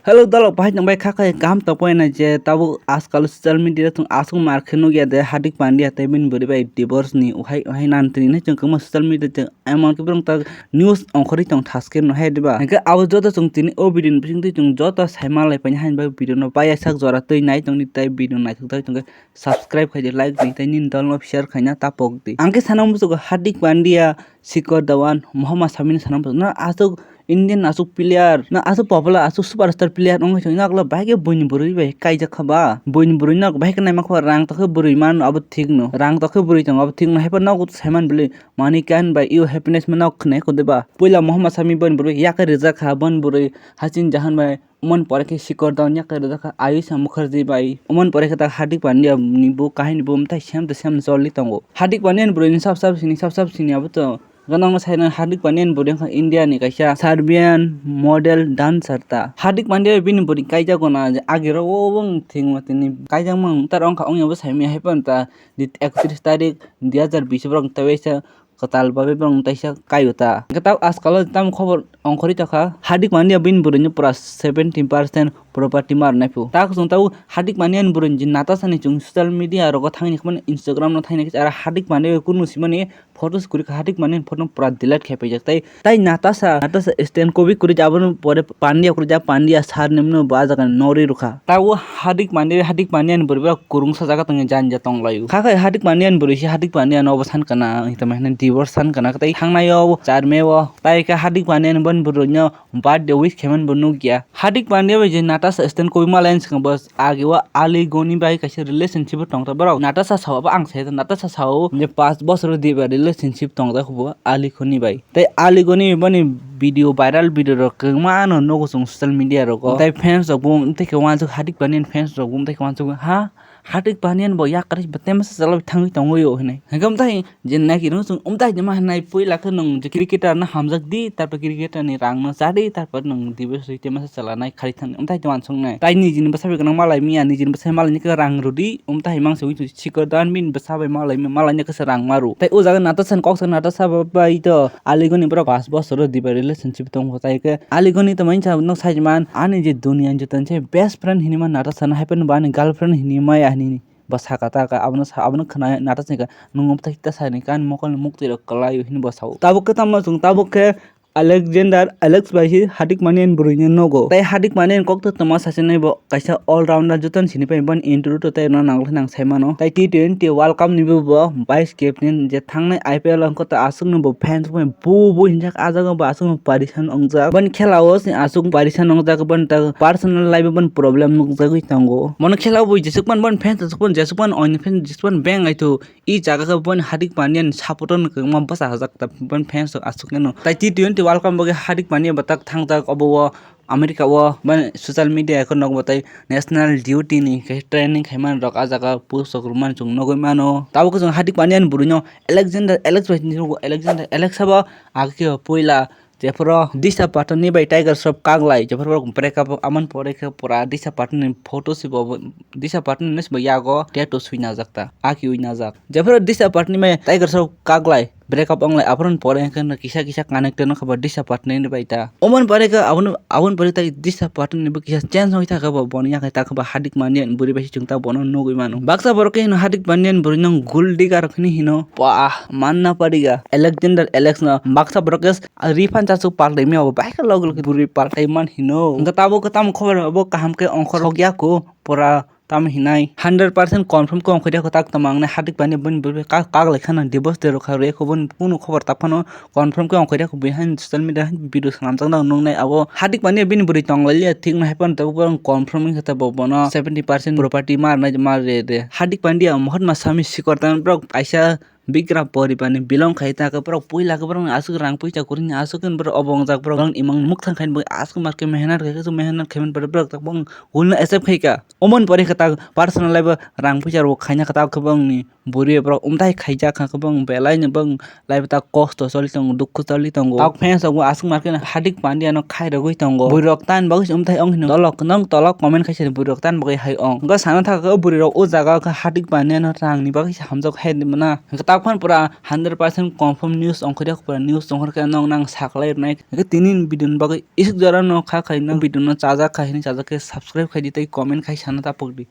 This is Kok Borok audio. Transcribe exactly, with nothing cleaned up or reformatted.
Hello dalok, bahai tongbai kha khai kaham tongpai na je tabuk ajkal social media o chwng aswk mar khe nukya de Hardik Pandya tei bini bwrwi bai divorce ni uhai uhai nan tini nai chwng kwma social media o emon khe borok ta news ongkhorwi tong thaske no hai diba. Hwnkhe abo joto chwng tini o video ni bisingtwi chwng joto sai manlai paini haino bai video no bai sak jora twi nai tongdi tei video naithok tei tongkhe subscribe khaidi, like di tei nini dol no share khaina tapok di. Ang khe sana muchungo Hardik Pandya, Shikhar Dhawan, Mohammad Sami no sana muchungo. Na aswk Indian aswk player, na aswk popular, aswk superstar player wngwi thangwi nokla bahai khe buini bwrwi bai kaijak kha ba. Buini bwrwi nok bahai khe naima kha ba, rang tokhe bwrwi mano abo thik no. Rang tokhe bwrwi tongo abo thik no. Haiphano nogo saiman bwlwi money can buy you happiness ma nok khwnai kho de ba. Puila Mohammad Sami boni bwrwi yakai rijak kha, boni bwrwi Hasina Jahan bai. Umoni pore khe Shikhar Dhawan yakai rijak kha Ayusha Mukherjee bai. Umoni pore khe ta Hardik Pandya ni bo kahini bo mwtai same to same choli tongo. Hardik Pandya ni bwrwi ni sab sab sini sab sab sini abo to ganang no saina Hardik Pandya ni bwrwi wngkha India ni kaisa Serbian model dancer ta. Hardik Pandya bai bini bwrwi kaijago na je agi ro o wng thwngma tini kaijakma wng ta wngkha wngya bo saimanya hai phano ta di ekotris tarik dui hajar bish borok tei waisa kwtal bagwi borok taisa kaio ta. Hwnkhe tabuk ajkal o tamo khobor ongkhorwi tongkha, Hardik Pandya bini bwrwini pura seventy percent property ma rwnai phu. Ta chwng tabuk Hardik Pandya ni bwrwini je Natasha ni chwng social media rogo thangwi Instagram no thangwi khe ara Hardik Pandya bai kunu simani photos kwrwi kha, Hardik Pandya ni photo no pura delete khai paijak tei, tei Natasha, Natasha Stankovic kwrwi abono pore Pandya kwrwi jak, Pandya sir ni mano bo ah jaga ni norwi rwkha. Tabuk Hardik Pandya, Hardik Pandya ni bwrwi borok kwrwngsa jaga tongwi janja tonglaio. Kha khai Hardik Pandya ni bwrwi se Hardik Pandya no obo san kana, tamo hwnwi divorce san kana, tei thangnai o char me o, tai khe Hardik Pandya ni boni bwrwi no birthday wish khaimani bo nukya. Hardik Pandya bai je Natasha Stankovic malai swkang bo age o Ali Goni bai kaisa relationship o tongta borok. Natasha sao bo ang sai Natasha sao je paanch bosor o diba relationship tongta khubo Ali Goni bai. Tei Ali Goni boni video, viral video rok kwbangma no nugo chwng social media rogo. Tei fans rok bo tei khe uansuk Hardik Pandya ni fans rok bo tei khe uansuk ha Hardik Pandya ni bo yakarwi bo tei masa chalwi thangwi tongwi o hinwi. Hwnkhe mwtai je naki rw chwng mwtai je ma hinwi puila khe nwng je cricketer no hamjak di, tarpor cricketer ni rang no cha di, tarpor nwng divorce rwi tei masa chwla nai khari thang mwtai je uansuk nai. Tai nijini bwsa bai gwnang malai manya, nijini bwsa malai ni khe rang rw di, mwtai mang se Shikhar Dhawan bini bwsa bai malai manya, malai ni khe se rang ma rw. Tai o jaga Natasha ni kok sa Natasha bai to Ali Goni borok paanch bosor o diba relationship tongo, tai khe Ali Goni to manya no sai man ani je duniya ni joto ni se best friend hinwi man Natasha no, hai phano bo ani girlfriend hinwi maya hinwi bo saka ta ka, abono sa, abono khna Natasha ni ka, nwng omo tai ta sai ni ka ani mokol ni muktwi rok kwlai o hinwi bo sao. Tabuk khe tamo chwng tabuk khe Alexander Alex bai se Hardik Pandya ni bwrwi no nogo. Tai Hardik Pandya ni kok to tongma sasinai bo kaisa all rounder joto ni sini pai boni intro to tai no nang nang sai mano. Tai T twenty World Cup ni bo bo vice captain je thangnai I P L wngkha ta aswk no bo fans bai bu bu hinjak ah jaga bo aswk no parisan wngjak. Boni khela o se aswk parisan wngjak boni ta personal life o boni problem nukjagwi tongo. Bono khela o bo jeswk pan boni fans jeswk pan jeswk pan oini fans jeswk pan beng aithu. I jaga khe boni Hardik Pandya ni support no kwbangma bwsa hajak ta boni fans rok aswk no. Tai T twenty World Cup bagwi Hardik Pandya bo tak thangjak obo o America o boni social media khe nokbo tai national duty ni khe training khaimani rok ah jaga post rok rwmani chwng nugwi mano. Tabuk khe chwng Hardik Pandya ni bwrwi no Alexander Alex bai hinwi nugo, Alexander Alex abo age khe puila jephuru Disha Patani bai Tiger Shroff kaglai, jephuru borok break up o, amoni pore khe pura Disha Patani ni photo se bo, Disha Patani ni se bo yago tattoo swi najak ta, akiui najak. Jephuru Disha Patani bai Tiger Shroff kaglai, break up wnglai, aphuru pore khe no kisa kisa connected wngkha bo Disha Patani ni bai ta. Omoni pore khe abono, aboni pore tai Disha Patani ni bo kisa change wngwi thangkha bo, bono yakhai ta khe bo Hardik Pandya ni bwrwi bai se chwng ta bono nugwi mano. Baksa borok khe hino Hardik Pandya ni bwrwi no gold digger hinwi hino. Pah, manna pariga. Alexander Alex no baksa borok khe Refund chasuk paltai mia bo bahai khe logi logi bwrwi paltai man hino. Hwnkhe tabuk khe tamo khobor abo kaham khe ongkhor rok ya kho pura tamo hinai hundred percent confirm khe ongkhor ya kho tak tamo ang nai Hardik Pandya bini bwrwi kak kak lai khana divorce de rw kha rw ya kho bini kunu khobor tak phano confirm khe ongkhor ya kho bini hani social media hani video swnamjak nang nung nai abo Hardik Pandya bini bwrwi tong lai ya thik no hai phano tabuk borok confirm wngkha ta bo bono seventy percent property ma rwnai ma rw de Hardik Pandya Mahatma Sami Sikor tang borok kaisa Bigra poribar ni belong khai ta khe borok puila khe borok ni aswk rang puisa kwrwini aswk khe borok obo wngjak borok ni imang mukthang khai borok aswk mar khe mehnat khai khe mehnat khai borok tak bong ulna accept khai ka omoni pore khe tak personal life o rang puisa rok khaina khe tak khe bong ni bwrwi borok umtai khaijak kha khe bong belai ni bong life tak kosto choli tongo dukhu choli tongo tak fans rok bo aswk mar khe Hardik Pandya no khai rogwi tongo bwrwi rok tan bagwi se umtai ong hino tolok nang tolok comment khai se bwrwi rok tan bagwi hai ong hwnkhe sana thaka khe bwrwi rok o jaga o khe Hardik Pandya no rang ni bagwi se hamjak hai mano hwnkhe tak. Aphano pura hundred percent confirm news ongkha, pura news ongkha khe nok nang saklai rwnai. Hwnkhe tini video ni bagwi isuk jora no kha khai, nok video no chajak khai hwnwi chajak khe subscribe khai di tei comment khai sana tapok di.